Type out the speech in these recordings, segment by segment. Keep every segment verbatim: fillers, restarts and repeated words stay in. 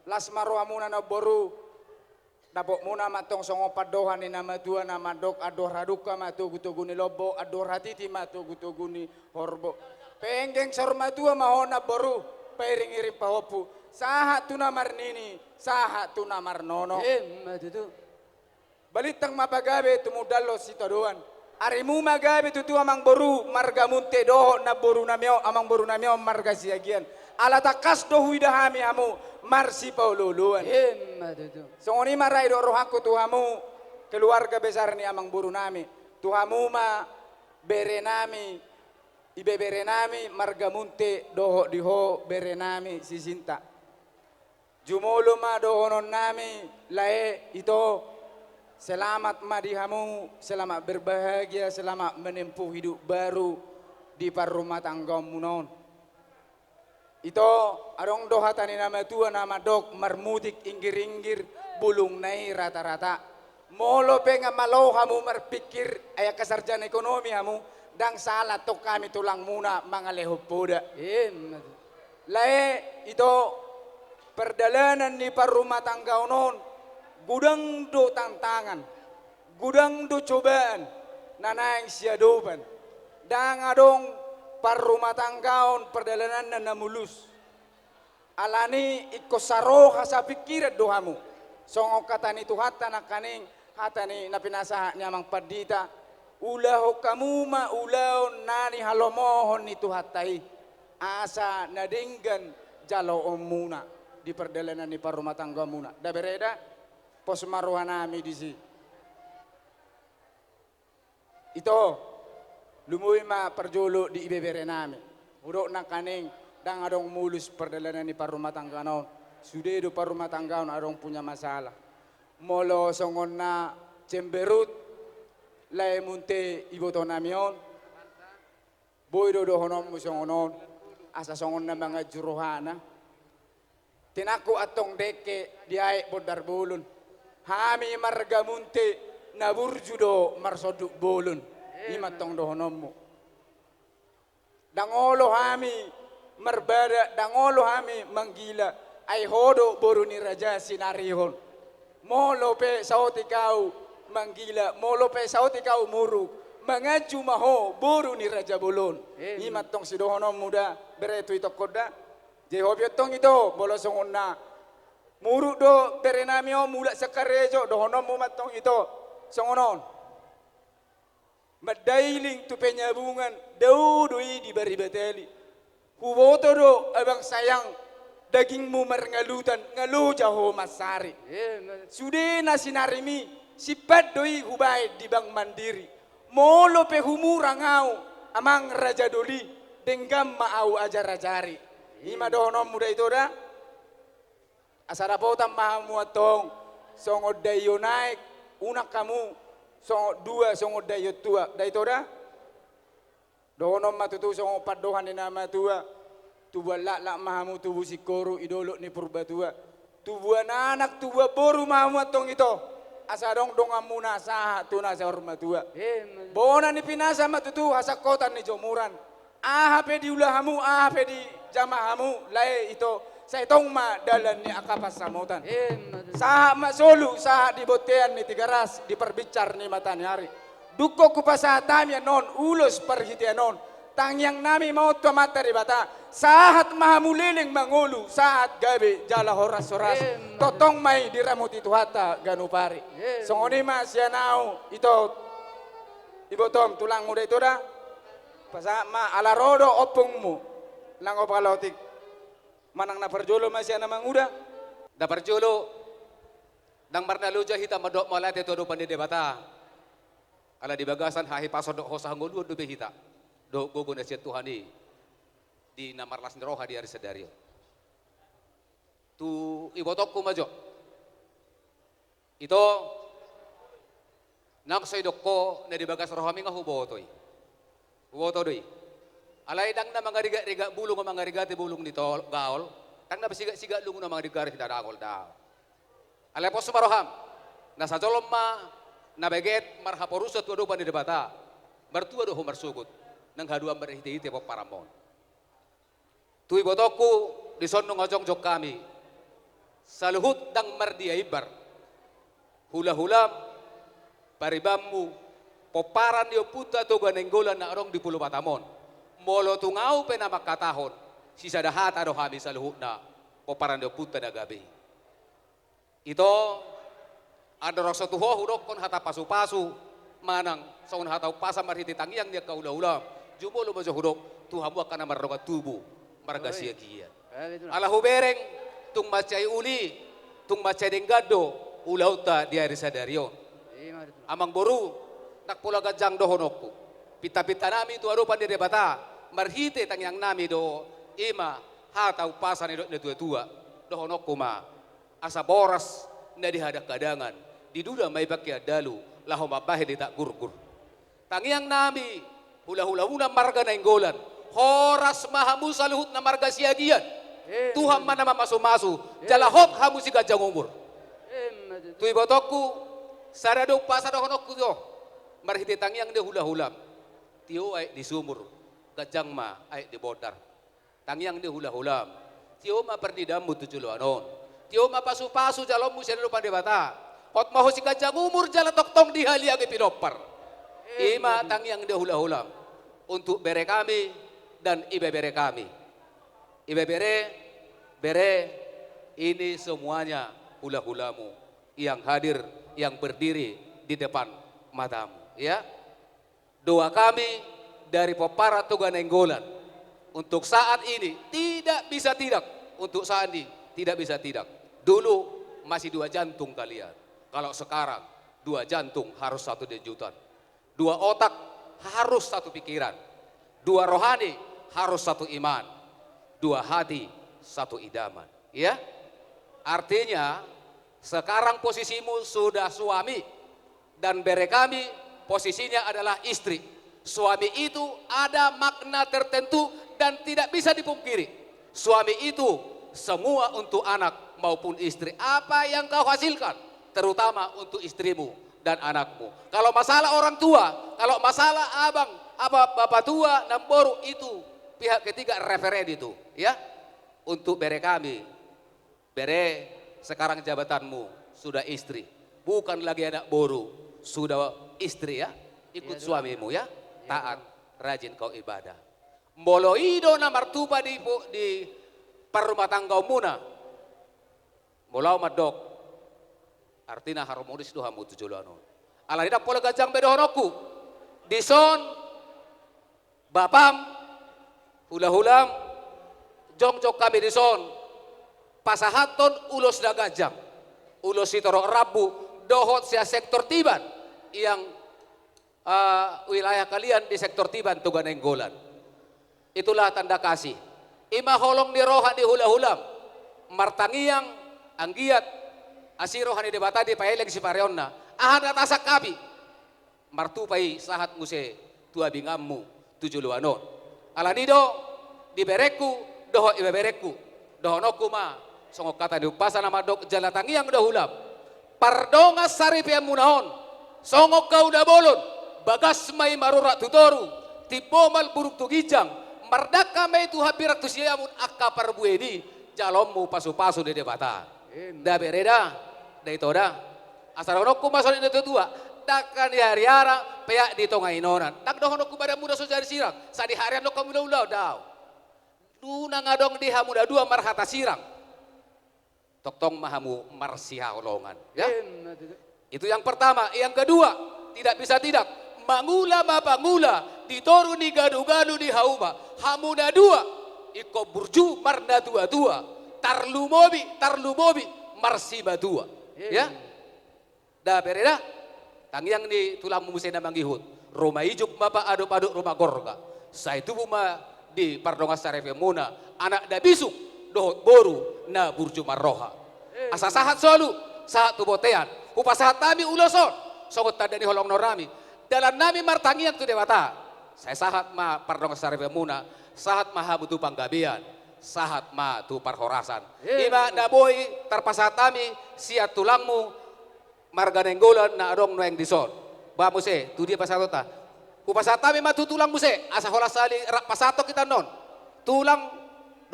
Las ma rohamuna na boru. Dapotmuna ma antong songon pandohan ni na matua na mandok: Andor hadungka ma togu-togu ni lombo, andor hatiti ma togu-togu ni horbo. Penggeng saur matua ma ho na boru, pairing-iring pahompu, sahat tu na marnini, sahat tu na marnono. Emma tutu. Balintang ma pagabe tumundalhon sitadoan. Arimu ma gabe tutu amangboru marga Munte dohot namborunami on, amangborunami on marga Siagian. Ala tangkas do huida hami hamu marsipaolo-oloan. Emma tutu. Songon i ma ra didok rohangku tu hamu, keluarga besar ni amangborunami. Tu hamu ma berenami, ibeberenami marga Munte dohot di ho berenami si Sinta. Jumolo ma dohononnami, lae, ito, selamat ma di hamu, selamat berbahagia, selamat menempuh hidup baru di parrumatanggaonmuna on. Ito, adong do hata ni na matua na mandok: Marmutik inggir-inggir, bulungna i rata-rata. Molo pe nga malo hamu marpikir, ai angka sarjana ekonomi hamu, ndang sala tong hami tulangmuna mangalehon poda. Emma tutu. Lae, ito, pardalanan ni parrumatanggaon on, godang do tantangan, godang do cobaan na naeng siadopan. Ndang adong parrumatanggaon pardalananna na mulus. Alani ingkon saroha sapingkiran do hamu. Songon hata ni Tuhanta nangkaning, hata ni na pinasahat ni amang pandita: Ulahon hamu ma ulaon na nihalomohon ni Tuhanta i, asa na denggan jaloonmuna di pardalanan ni parrumatanggaonmuna. Da bere da, pos ma rohanami disi. Ito, lumobi ma parjolo di ibeberenami. Hudok nangkaning, ndang adong mulus pardalanan ni parrumatanggaon on. Sude do parrumatanggaon adong punya masalah. Molo songon na cemberut, lae, Munte ibotonami on, boi do dohononmu songon on, asa songon na manganju rohana. Tinangku antong dengke di aek Bondar Bolon. Hami marga Munte na burju do marsonduk bolon. I ma antong dohononmu. Ndang olo hami marbada, ndang olo hami manggila, ai ho do boru ni raja sinarihon. Molo pe saotik ahu manggila, molo pe saotik ahu muruk, manganju ma ho boru ni raja bolon. Emma. I ma antong sidohononmu da, bere, tu itongkon da. Jadi hobi antong ito, molo songon na muruk do berenami on mulak sian karejo, dohononmu ma antong ito songon on: Mandailing tu Penyabungan, dao do i di Baribatali. Huboto do, abang sayang, dagingmu marngalutan, nga loja ho mansari. Emma. Sude na sinarimi, simpan do i hubaen di Bank Mandiri. Molo pe humurang ahu, amang raja doli, denggan ma ahu ajar-ajari. I ma dohononmu da ito da. Asa dapotan ma hamu antong, songon daion aek, unang hamu, songon dua, songon daion tuak, da ito da? Dohonon ma tutu songon pandohan ni na matua: Tubuan laklak ma hamu tubu singkoru i dolok ni Purbatua. Tubuan anak, tubuan boru ma hamu antong ito, asa adong donganmuna sahat tu na saur matua. Emma. Bona ni pinasa ma tutu hasangkotan ni jomuran. Aha pe diula hamu, aha pe dijama hamu, lae, ito, sai tong ma dalan ni angka pansamotan. Emma tutu. Sahat ma solu, sahat di bontean ni Tigaras, di parbincar ni mataniari. Dungkon hupasahat hami annon ulos parhitean on. Tangiangnami ma on tu Amanta Debata. Sahat ma hamu leleng mangolu, sahat gabe jala horas-horas. Emma tutu. Tongtong ma i diramoti Tuhanta ganup ari. Emma. Songon i ma sian ahu, ito, ibotom, tulangmu da ito da. Pasahat ma, ala ro do ompungmu. Nang opa lotik. Manang na parjolo ma sian na manguda. Na parjolo, ndang marnaloja hita mandok mauliate tu adopan ni Debata. Ala di bagasan hahipason dohot hasangoluon dope hita dohot gogo na sian Tuhan i di na marlas ni roha di ari sadari on. Tu ibotongku ma jo. Ito, nang so idok ho, na di bagas rohami nga huboto i. Huboto do i. Alai ndang na mangarigat-rigat bulung mangarigati bulung ni tol-, gaol, ndang na masigat-sigat lungun mangarigati na dangol, daong. Alai pos ma roham, na sajolom ma na beget marhaporusan tu adopan ni Debata, martua do ho marsogot, nang haduan marhite-hite pomparanmon. Tu ibotongku, dison nunga jongjong hami. Saluhut ndang mardia imbar hulahulam, paribanmu, pomparan ni ompunta Toga Nainggolan na adong di Pulo Batam on. Molo tung ahu pe na mangkatahon, sisada hata do hami saluhutna pomparan ni ompunta na gabe i. Ito, andorang so tu ho hudokkon hata pasupasu, manang songon hata umpasa marhite tangiang ni angka hulahulam, jumolo ma jo hudok tu hamu angka na mardongan tubu marga Siagian. Ala hubereng, tung mansai uli, tung mansai denggan do ulaonta di ari sadari on. Amangboru, ndang pola ganjang dohononku. Pintapinta nami tu adopan ni Debata marhite tangiang nami do, i ma hata umpasa na nidok ni natuatua. Dohononku ma, asa boras na di hadanghadangan, diduda ma i pangkean dalu, laho mambahen di tak gurgur. Tangiang nami, hulahulamuna marga Nainggolan, horas ma hamu saluhutna marga Siagian. Tuhan ma na mamasumasu, jala hot hamu siganjang umur. Tu ibotongku, sada do umpasa dohononku do, marhite tangiang ni hulahulam. Tio aek di sumur, ganjang ma aek di bondar. Tangiang ni hulahulam, tio ma parnidaanmu tu joloan on. Tio ma pasupasu jaloonmu sian adopan Debata. Hot ma ho siganjang umur jala tongtong dihaliangi pinompar. I ma tangiang ni hulahulam untuk bere kami dan ibebere kami. Ibebere, bere, ini semuanya hulahulamu yang hadir, yang berdiri di depan matamu, ya. Doa kami dari pomparan Toga Nainggolan. Untuk saat ini tidak bisa tidak. Untuk saat ini tidak bisa tidak. Dulu masih dua jantung kalian. Kalau sekarang dua jantung harus satu denyutan. Dua otak harus satu pikiran. Dua rohani harus satu iman. Dua hati satu idaman. Ya? Artinya, sekarang posisimu sudah suami, dan bere kami posisinya adalah istri. Suami itu ada makna tertentu dan tidak bisa dipungkiri. Suami itu semua untuk anak maupun istri. Apa yang kau hasilkan, terutama untuk istrimu dan anakmu. Kalau masalah orang tua, kalau masalah abang, apa, bapak tua, namboru, itu pihak ketiga referen itu, ya. Untuk bere kami, bere, sekarang jabatanmu sudah istri, bukan lagi anak boru, sudah istri, ya. Ikut suamimu, ya. Taat, rajin kau ibadah. Molo i do na martupa di, di parrumatanggaonmuna, molo ahu mandok, artina harmonis do hamu tu joloan on. Alani ndang pola ganjang be dohononku. Dison, bapam, hulahulam, jongjong hami dison pasahathon ulos na ganjang, ulos sitorop rambu dohot sian sektor Tiban, yang, eh, wilayah kalian di sektor Tiban, Toga Nainggolan. Itulah tanda kasih. I ma holong ni roha ni hulahulam, martangiang, anggiat asi roha ni Debata dipaeleng sipareonna. Aha na tasangkapi? Martupa i sahat muse tu abinganmu tu joloan on. Alani do, di berengku dohot ibeberengku, dohononku ma songon hata ni umpasa na mandok jala tangiang do hulam. Pardongan saripeonmuna on, songon hau na bolon, bagas ma i marurat tu toru, timbo malburung tu ginjang, mardangka ma i tu hambirang tu siamun angka parbue ni jaloonmu pasupasu ni Debata. Da bere da, da ito da. Asa dohononku ma songon i do tu tua, dangka ni hariara, peak di tonga inonan. Ndang dohononku badanmuna so jadi sirang, sadiharian do hamu ulaon, daong. Unang adong di hamu na dua marhata sirang, tongtong ma hamu marsihaholongan, ya. Itu yang pertama. Yang kedua, tidak bisa tidak, mangula ma pangula di toru ni ganugalu ni hauma. Hamu na dua ingkon burju marnatuatua, tarlumobi, tarlumobi marsimatua. Ya. Da bere da, tangiang ni tulangmu muse na mangihut. Ruma ijuk ma paadop-adop ruma gorga. Sai tubu ma di pardongan saripeonmuna anak na bisuk dohot boru na burju marroha. Asa sahat solu, sahat tu bontean. Hupasahat hami ulos on songon tanda ni holong ni rohanami. Dalan nami martangiang tu Debata. Sai sahat ma pardongan saripeonmuna, sahat ma hamu tu panggabean, sahat ma tu parhorasan. I ma na boi tarpasahat hami sian tulangmu marga Nainggolan na adong nuaeng dison. Ba muse, tu dia pasahatonta? Hupasahat hami ma tu tulang muse, asa holan sahali rap pasahaton hita annon. Tulang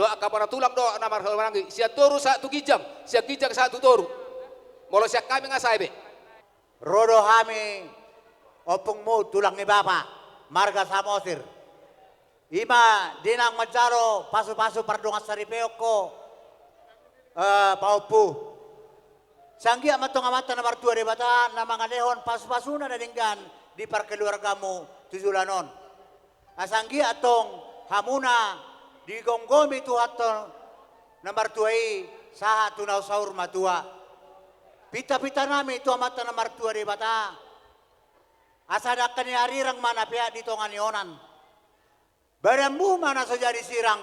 Dohot angka bona tulang dohot na marhahamaranggi, sian toru sahat tu ginjang, sian ginjang sahat tu toru. Molo sian hami nga sae be. Ro do hami ompungmu, tulang ni bapa, marga Samosir. I ma di na manjalo pasupasu pardongansaripeon ho, eh, pahompu. Sai anggiat ma antong Amanta na martua Debata na mangalehon pasupasuna na denggan di parkeluargamu tu joloan on. Asa anggiat antong hamuna digomgomi Tuhanta na martua i sahat tu na saur matua. Pintapintanami tu Amanta na martua Debata, asa dangka ni arirang ma na peak di tonga ni onan. Badanmu ma na so jadi sirang,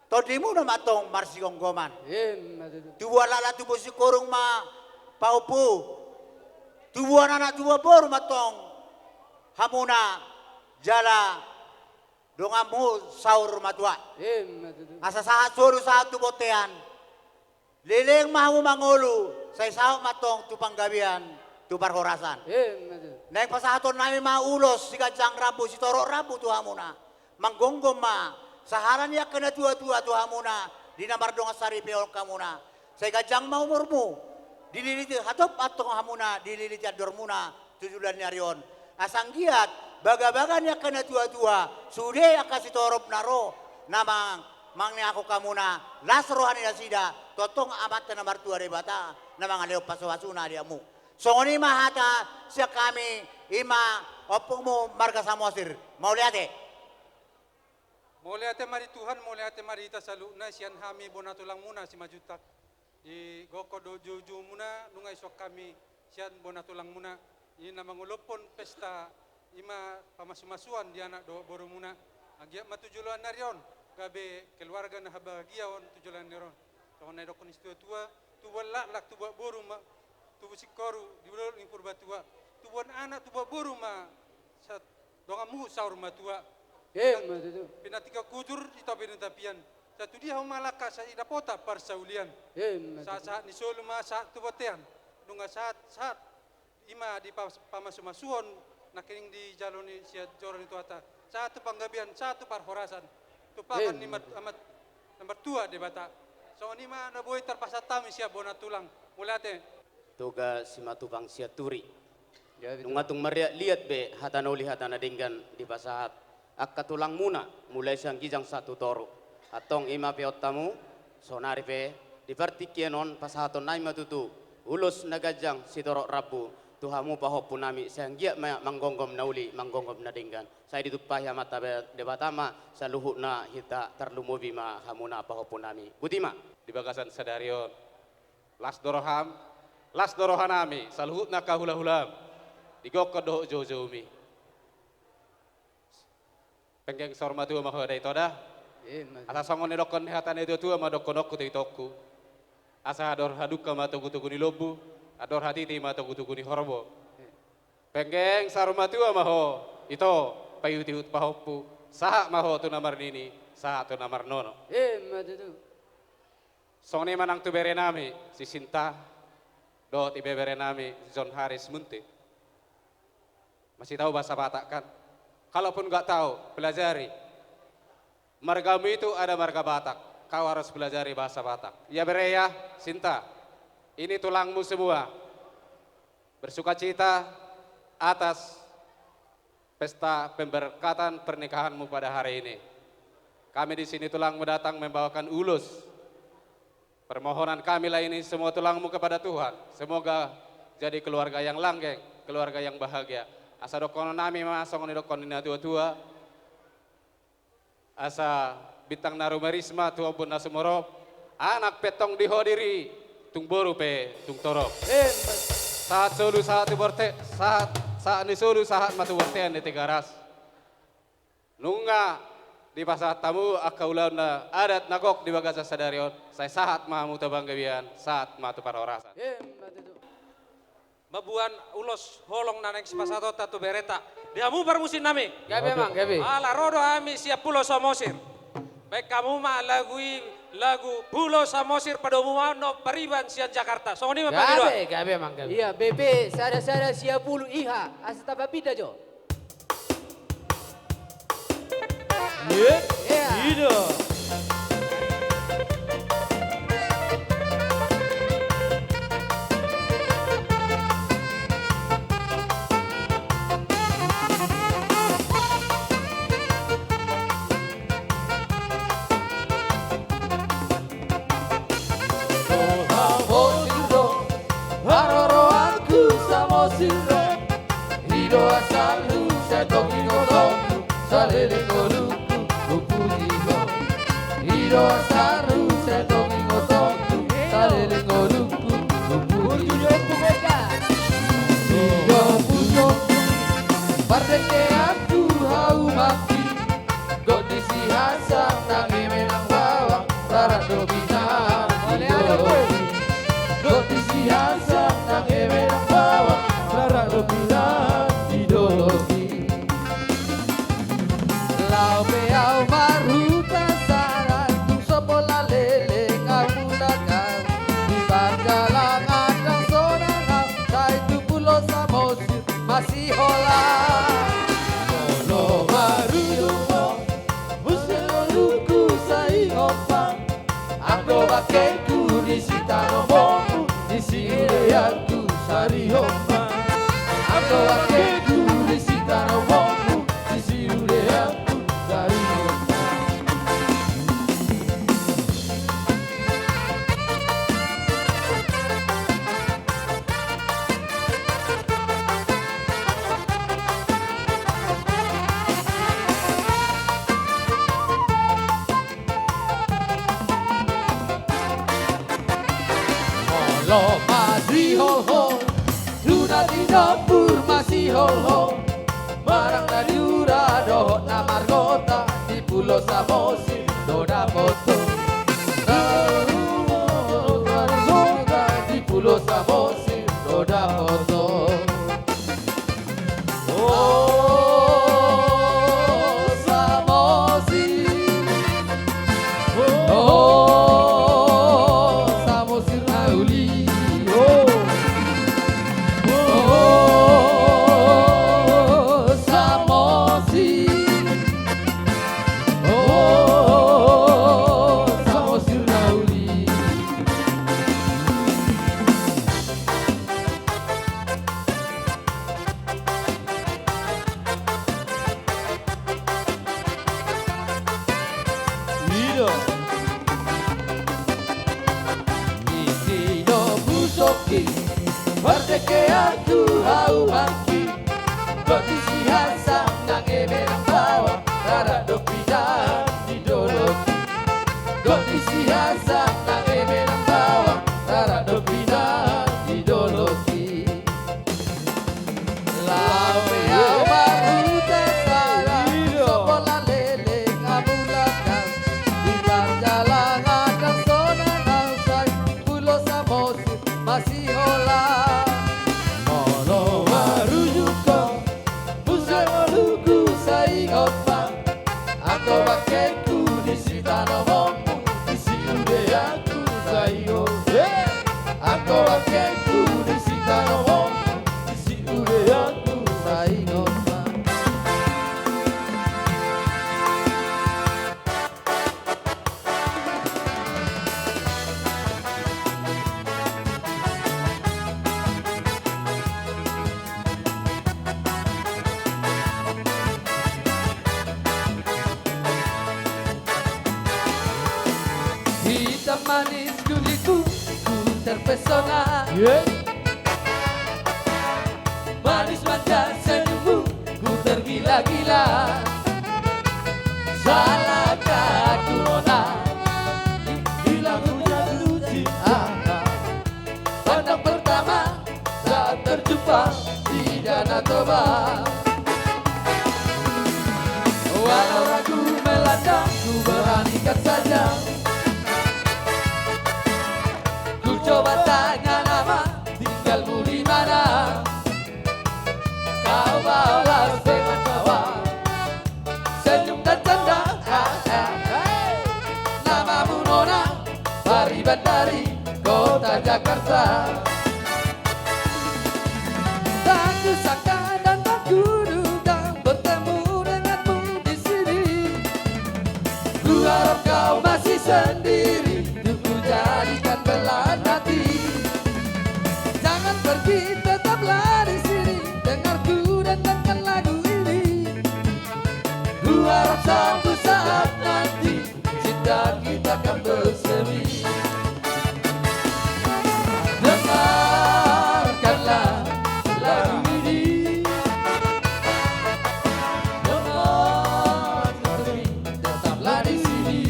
tondimuna ma antong marsigomgoman. Emma tutu. Tubuan laklak tubuan singkoru ma pahompu. Tubuan anak tubuan boru ma antong hamuna jala donganmu saur matua. Emma tutu. Asa sahat solu sahat tu bontean. Leleng ma hamu mangolu, sai saut ma antong tu panggabean, tu parhorasan. Emma tutu. Naeng pasahatonnami ma ulos siganjang rambu, sitorop rambu tu hamuna. Manggomgom ma sahala ni angka na tuatua tu hamuna, di na mardongansaripeon hamuna. Sai ganjang ma umurmu, dililiti hatop antong hamuna, dililiti andormuna, tu joloan ni ari on. Asa anggiat bagabaga ni angka na tuatua, sude angka sitorop na ro, na mang-, mangeakhon hamuna, las roha ni nasida, tongtong Amanta na martua Debata na mangalehon pasupasuna di hamu. Songon i ma hata sian hami, i ma ompungmu marga Samosir. Mauliate. Mauliate ma di Tuhan, mauliate ma di hita saluhutna, sian hami bona tulangmuna Simanjuntak. Di gokhon dohot joujoumuna, nunga dison hami sian bona tulangmuna, i na mangolophon pesta, i ma pamasumasuon di anak dohot borumuna. Anggiat ma tu joloan ni ari on gabe keluarga na habahagiaon tu joloan ni ari on. Songon na nidokhon ni situatua, tubuan laklak tubuan boru ma, tubuan singkoru di dolok ni Purbatua, tubuan anak tubuan boru ma sahat donganmu saur matua. Emma tutu. Pinantikhon hujur di topi ni tapian. Sahat tu dia hamu mangalangka, sai dapotan parsaulian. Emma tutu. Sahat-sahat ni solu ma sahat tu bontean. Nunga sahat-sahat i ma di pas-, pamasumasuon nangkining dijalo ni sian joro ni Tuhanta. Sahat tu panggabean, sahat tu parhorasan. Tumpahan ni, emma tutu, Amanta na martua Debata. Songon i ma na boi tarpasahat hami sian bona tulang. Mauliate. Toga Simatupang Sianturi. Gabe tutu. Nunga tung marliatliat be hata na uli hata na denggan dipasahat angka tulangmuna, mulai sian ginjang sahat tu toru. Antong i ma peonta hamu, saonari pe di partingkian on pasahatonnami ma tutu ulos na ganjang sitorop rambu tu hamu pahompunami, sai anggiat ma manggomgom na uli, manggomgom na denggan. Sai ditumpahi Amanta Be-, Debata ma saluhutna hita, tarlumobi ma hamuna pahompunami. Boti ma. Di bagasan sadari on, las do roham, las do rohanami, saluhutna angka hulahulam, di gokhon dohot joujoumi. Penggeng saur matua ma ho da ito da. Emma tutu. Asa songon nidokhon ni hata ni natuatua ma dokhononku tu itoku. Asa andor hadungka ma togutogu ni lombu, andor hatiti ma togutogu ni horbo. Emma. Penggeng saur matua ma ho ito, paihutihut pahompu, sahat ma ho tu na marnini, sahat tu na marnono. Emma tutu. Songon i ma nang tu berenami si Sinta dohot ibeberenami si John Haris Munte. Masih tahu bahasa Batak, kan? Kalaupun nggak tahu, pelajari. Margamu itu ada marga Batak. Kau harus pelajari bahasa Batak. Ya, bere, ya, Sinta. Ini tulangmu semua. Bersukacita atas pesta pemberkatan pernikahanmu pada hari ini. Kami di sini, tulangmu, datang membawakan ulos. Permohonan kami lah ini semua tulangmu kepada Tuhan. Semoga jadi keluarga yang langgeng, keluarga yang bahagia. Asa dokhononnami ma songon nidokhon ni natuatua. Asa bintang na rumiris ma tu ombun na sumorop, anak pe antong di ho diri, tung boru pe tung torop. Emma. Sahat solu sahat tu borte-, sahat, sahat ni solu sahat ma tu bontean ni Tigaras. Nunga dipasahat hamu angka ulaon na adat na gok di bagasan sadari on, sai sahat ma hamu tu panggabean, sahat ma tu parhorasan. Emma tutu. Mamboan ulos holong na naeng sipasahatonta tu bereta. Di hamu parmusiknami. Gabe, amang, gabe. Ala ro do hami sian Pulo Samosir. Baen hamu ma lagu i, lagu Pulo Samosir, padomu ma on pariban sian Jakarta. Songon i ma pangidoan. Gabe, gabe, amang, gabe. Iya, bebe, sada-sada sia pulu iha, asa tapapinda jo. Iya. Iya. Ida. Dosa ru setong ingotongku, saleleng ngolungku, umpu di ompu mega. Di ompu sompu, pardengkeanku haumangki. Dok di si Hansang nang eme nang bawang, rara do binahan di doloki. Dok di si Hansang nang eme nang bawang, rara do binahan di doloki. Laho pe au marhuta saran, tung so pola leleng au mulak au. Di parjalangan ndang sonang au, sai tu Pulo Samosir masihola. Molo marujung ho, muse ngolungku sai ingot ma. Anggo bangkengku di si tano ombongmu, di si udeanku sarihon ma. Anggo bangkengku di si tano ombongmu, di si udeanku sarihon ma. Molo masiholhol, tu na di Nopur masiholhol, manang na di Ura dohot na margota, di Pulo Samosir do dapothon. Di Pulo Samosir do dapothon. O Samosir, o Samosir na uli, o, o Samosir, o Samosir na uli. I do. Isi do pusokki, pardengkeanku haumangki. Dok di si Hansang nang eme nang bawang, rara do binahan di doloki. Dok di si Hansang nang eme nang bawang, rara do binahan di doloki. Laho pe au marhuta saran, so pola leleng au mulak au. Di parjalangan ndang sonang au, sai Pulo Samosir masihola. Molo marujung ho, muse ngolungku sai ingot ma. Anggo bangkengku di si tano ombongmu, di si udeanku sai ingot. Anggo bangkengku di si tano ombongmu, di si udeanku sai ingot ma. Hitam manis kulitmu, ku terpesona. Manis manja senyummu, ku tergila-gila. Salahkah aku nona, bila ku jatuh cinta? Pandang pertama saat terjumpa di Danau Toba. Walau ragu melanda, ku beranikan saja. Ku coba tanya nama, tinggalmu di mana? Kau balas dengan tawa, senyum dan canda. Namamu nona Pariban dari kota Jakarta. Tak kusangka dan tak kuduga bertemu denganmu di sini. Ku harap kau masih sendiri, untuk ku jadikan belahan hati. Jangan pergi, tetaplah di sini. Dengar ku dendangkan lagu ini. Ku harap suatu saat nanti cinta kita kan bersemi. Dengarkanlah lagu ini. Dengar, tetaplah di sini.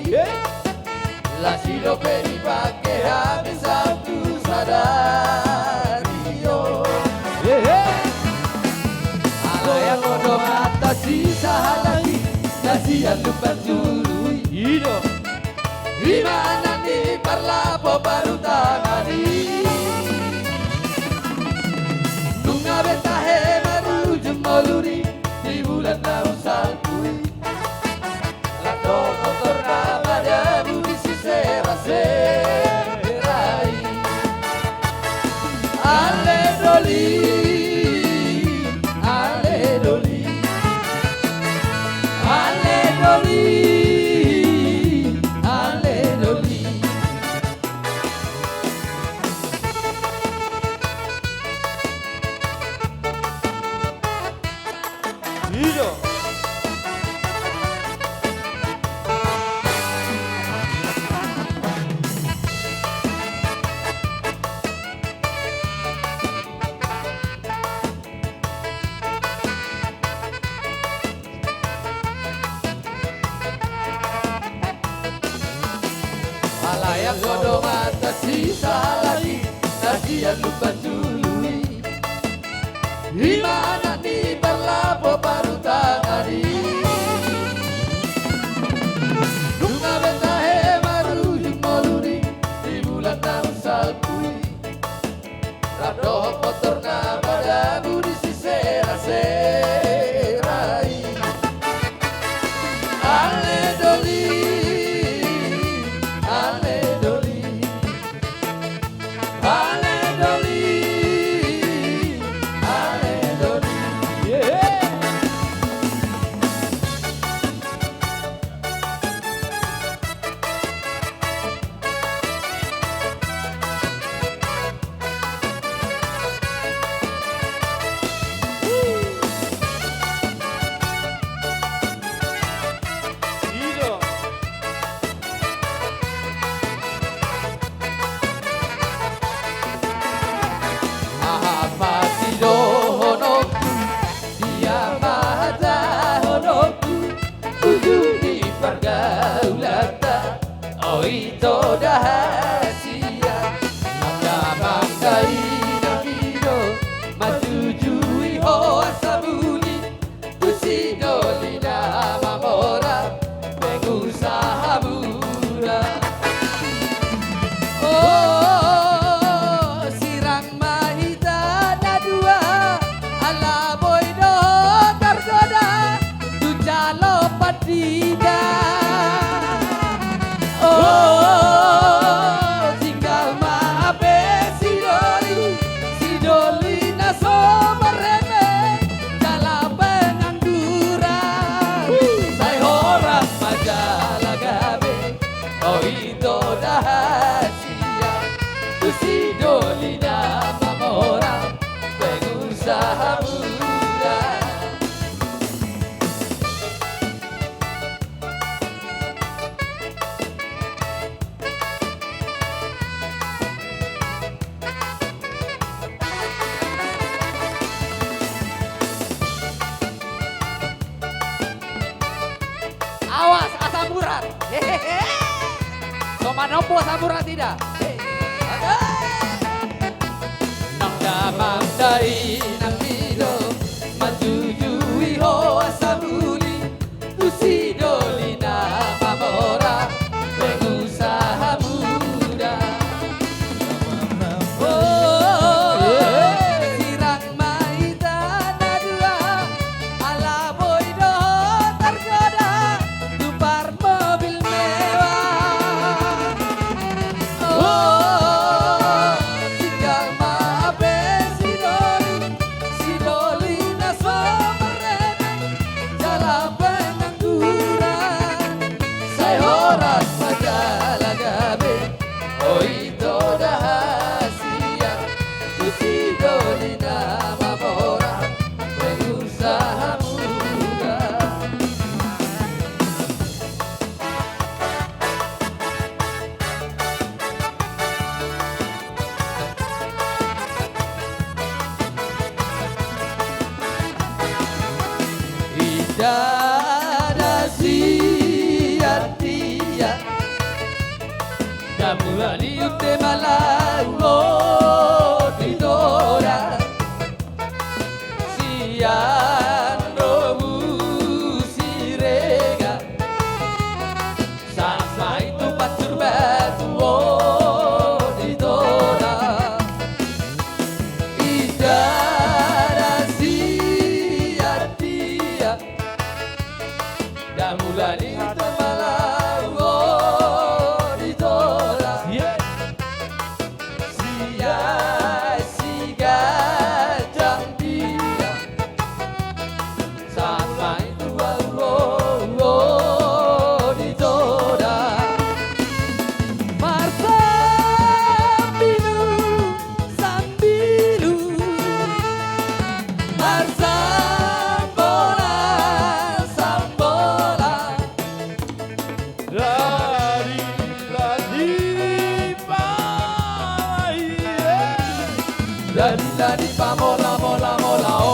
Las i dope dipangke hami sahat tu sadari on. Alai anggo donganta sisahalak i, na sian Lumban Julu i. I do. I ma anak ni parlapo parutangani. Nunga be tahe marujung ngolu ni di bulan na umsalpu i. Laho torna madabu di sisera-sera i. Ale doli, ale doli, ale doli, ale doli. I do. Alai anggo donganta sisahalak i, na sian Lumban Julu i. I ma anak ni parlapo parutangani. Nunga be tahe marujung ngolu ni di bulan na umsalpu i. Rap dohot torna madabu di sisera-sera i. Ale doli, ale doli, ale doli, ale doli. Aha ma sidohononku, dia ma hatahononku, ujung ni pargaulanta, o ito da hasian. Nang damang dainang i do manjujui ho asa muli, tu si doli na mamora pengusaha muda. O, sirang ma hita na dua, ala boi do targoda tu jalo pandita. O, tinggal ma hape si doli, si doli na so marheme, jala pengangguran. Sai horas ma jala gabe, o ito da hasian, tu si doli na mamora pengusaha muda. Awas, asam urat. Hehehe. So manombo asam urat ida. He. Nang damang dainang i do manjujui ho asa muli, tu si doli na mamora pengusaha muda. O, sirang ma hita na dua, ala boi do targoda tu parmobil mewah. O, tinggal ma hape si doli, Baliut de ma laho di toda, sian domu Siregar, sahat ma i tu pansur batu, o di toda. Inda na sian dia, damula ni tamalau, o di toda. Sian Siganjang dia, sahat ma i tu ahu, o di toda. Marsambilu, sambilu, marsambola, sambola. Dadi ladi pamai, dadi ladi pamola, mola, mola, o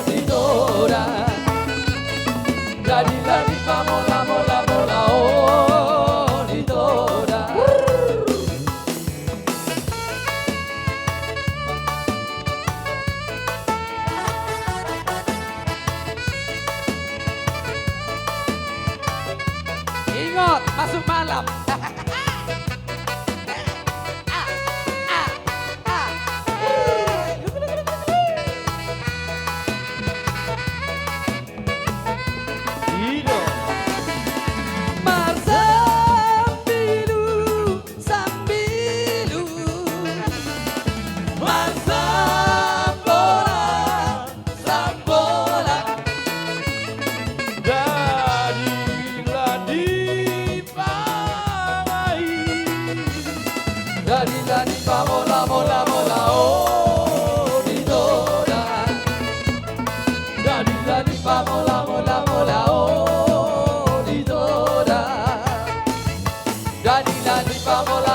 di toda. Dadi ladi pamola, mola, mola, o di toda. Ingot, masuk malam. Marsambilu, sambilu, marsambola, sambola. Dadi ladi pamai, dadi ladi pamola, mola, mola, o di toda. Dadi ladi pamola, mola, mola, o di toda. Dadi ladi pamola,